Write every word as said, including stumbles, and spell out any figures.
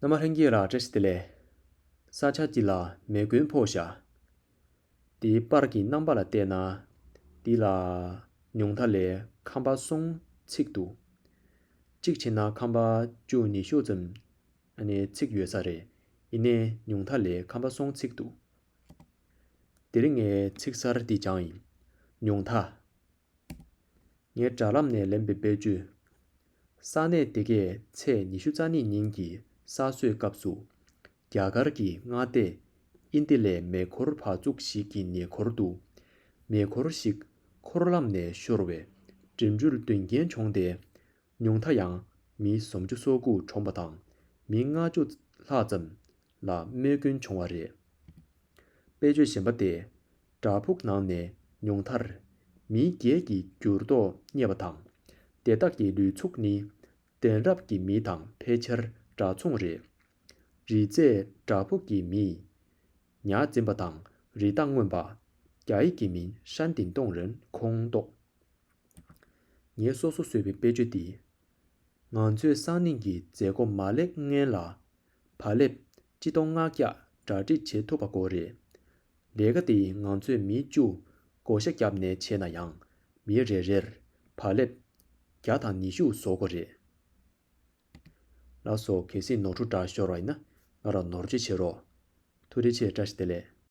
རྣམ་པ་ལྷན་རྒྱས་ལ་བཀྲ་ཤིས་བདེ་ལེགས། ས་ཆ་འདི་ལ་མེ་སྐྱོན་ཕོག་ཤག་དེའི་པར་གྱི་རྣམ་པ་ལ་བལྟས་ན། འདི་ལ་ཉུང་མཐའ་ལས་ཁང་པ་གསུམ་ཚིག་འདུག་གཅིག་བྱས་ན་ཁང་པ་བཅུ་ཉི་ཤུ་ཙམ་ཨ་ནི་ཚིག་ཡོད་ས་རེད། ཡིན་ནའི་ཉུང་མཐའ་ལས་ཁང་པ་གསུམ་ཚིག་འདུག་དེ་རིང་ངས་ཚིག་གསར་འདི་སྦྱངས་ཡིན། ཉུང་མཐའ། ངའི་དྲ་ལམ་ནས་ལེན་པའི་དཔེ་བརྗོད། ས་གནས་དེ་གའི་ཚེས་ཉི་ཤུ་རྩ་གཉིས་ཉིན་གྱི་ས་སྲོས་སྐབས་སུ། རྒྱ་གར་གྱི་མངའ་སྡེ་ཨིན་ཏི་ལའི་མེ་འཁོར་བ་ཕྱུགས་ཤིག་གི་ཉེ་འཁོར་དུ། མེ་འཁོར་ཞིག་འཁོར་ལམ་ནས་ཤོར་བས་འགྲིམ་འགྲུལ་དོན་རྐྱེན་བྱུང་སྟེ། ཉུང་མཐའ་ཡང་མི་སུམ་ཅུ་སོ་དགུ་གྲོངས་པ་དང་མི་ལྔ་བཅུ་ལྷག་ཙམ་ལ་རྨས་སྐྱོན་བྱུང་བ་རེད། དཔེ་བརྗོད་གཞན་པ་སྟེ། བྲག་ཕུག་ནང་ནས་ཉུང་མཐར་མི་བརྒྱད་ཀྱི་འགྱུར་ལྡོག་རྙེད་པ་དང་། དེ་དག་གི་ལུས་ཚུགས་ནི་གདན་རབས་ཀྱི་མི་དང་ཕལ་ཆེར་འདྲ་མཚུངས་རེད། རི་རྩེ་བྲག་ཕུག་གི་མིས་ཉ་འཛིན་པ་དང་རི་དྭགས་རྔོན་པ། རྒྱ་ཡིག་གི་མིང་山顶洞人ཁོངས་གཏོགས། ངས་སོ་སོ་བཟོས་པའི་དཔེ་བརྗོད་འདི། ང་ཚོའི་སང་ཉིན་གྱི་མཛད་སྒོ་མ་སླེབས་སྔོན་ལ་བག་ལེབ་སྤྱི་སྟོང་ལྔ་བརྒྱ་གྲ་སྒྲིག་བྱེད་ཐུབ་པ་དགོས་རེད། ལས་ཀ་དེ་ང་ཚོས་མི་བཅུ་བགོ་བཤའ་བརྒྱབ་ནས་བྱས་ན་ཡང་མི་རེ་རེར་བག་ལེབ་བརྒྱ་དང་ཉི་ཤུ་བཟོ་དགོས་རེད། ལགས་སོ། གལ་སྲིད་ནོར་འཁྲུལ་འདྲ་ཤོར་བ་ཡིན་ན་ང་ལ་ནོར་འཁྲུལ་བྱེད་རོགས། ཐུགས་རྗེ་ཆེ། བཀྲ་ཤིས་བདེ་ལེགས།